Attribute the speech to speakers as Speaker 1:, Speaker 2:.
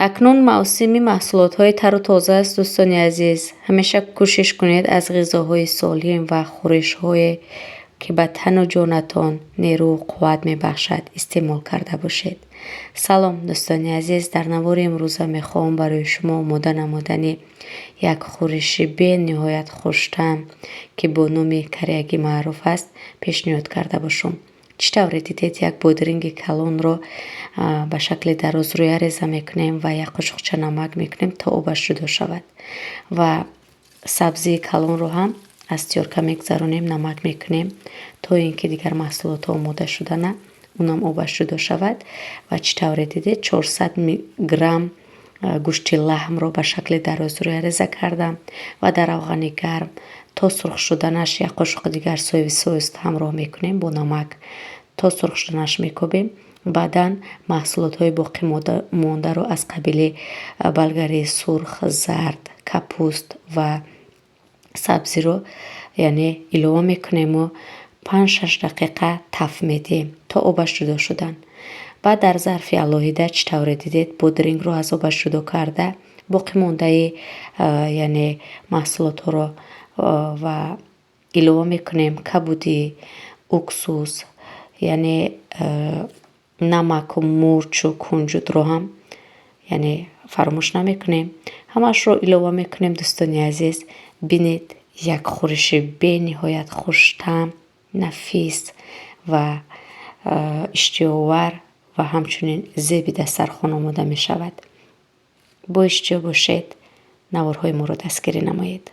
Speaker 1: Акнун мавсими маҳсулотҳои тару тоза аст, дӯстони азиз. Ҳамеша кӯшиш кунед, аз ғизоҳои солим ва хӯришҳое, ки ба тану ҷонатон нерӯу қувват мебахшад, истеъмол карда бошед. Салом, дӯстони азиз! Дар навори имрӯза мехоҳам барои шумо омода намудани як хӯриши бениҳоят хуштаъм, ки бо номи карягӣ маъруф аст, пешниҳод карда бошам. Чӣ тавре дидед, як бодринги калонро ба шакли дарозрӯя реза мекунем ва як қошуқча намак мекунем, то обаш ҷудо шавад, ва сабзии калонро ҳам аз тёрка мегзаронем, намак мекунем, то ин ки дигар маҳсулотҳо омода шудана, унам обаш ҷудо шавад. Ва чӣ тавре дидед, 400 грамм гӯшти лаҳмро ба шакли дарозрӯя реза кардам ва дар равғани гарм то сурх шуданаш як қошуқи дигар соевый соус ҳамроҳ мекунем, бо намак то сурх шуданаш мекӯбем. Баъдан маҳсулотҳои боқӣ мондаро аз қабили болгари сурх, зард, капуст ва сабзиро, яъне, илова мекунему 5-6 дақиқа таф медиҳем то обаш ҷудо шудан. Баъд дар зарфи алоҳида, чӣ тавре дидед, бодрингро аз обаш ҷудо карда, боқимондаи, яъне, маҳсулотҳоро ва илова мекунем: кабудӣ, уксус, яъне, намаку мурчу кунҷудро ҳам, яъне, фаромӯш намекунем. Ҳамаашро илова мекунем, дӯстони азиз. Бинед, як хӯриши бениҳоят хуштаъм, нафис ва иштиҳовар ва ҳамчунин зеби дастархон омода мешавад. Бо иштиҳо бошед, наворҳои моро дастгирӣ намоед.